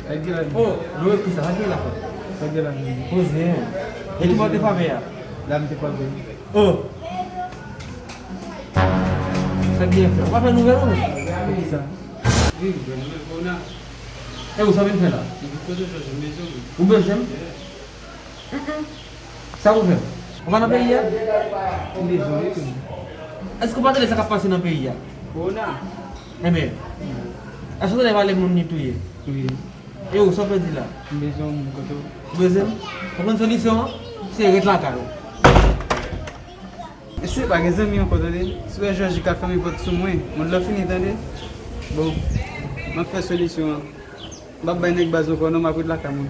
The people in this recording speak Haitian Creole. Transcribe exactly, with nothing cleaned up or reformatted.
Sa k gen la? Oh, Noe, kisa? Sa k gen la, frè? Sa k gen la, menm? Poze, hein. E ki bò w te frape a? La, m te frape. Oh! Sa k gen, frè? Ou pa fè nouvèl, non? Poukisa? Wi, mwen menm, kòna. E ou sa w vin fè la? M vin kote Jòj, m bezwen w. Ou bezwen m? Mm-mm. Sa pou fè? Ou pa nan peyi a? M bezwen w wi tou. Èske ou pa tande sa k ap pase nan peyi a? Kòna. Enben, èske ou tande pale moun li touye? Wi. E ou, sa w pèdi la? M bezwen w, m kote w. Ou bezwen m? Ou konn solisyon an? Se ret lakay ou. Mesye, pa gen zanmi ankò, tande. Si w wè Jòj ka fèmen pòt sou mwen, mond lan fini, tande. Bon, m ap fè solisyon an. M p ap bay nèg baz ankò non, m ap ret lakay mwen.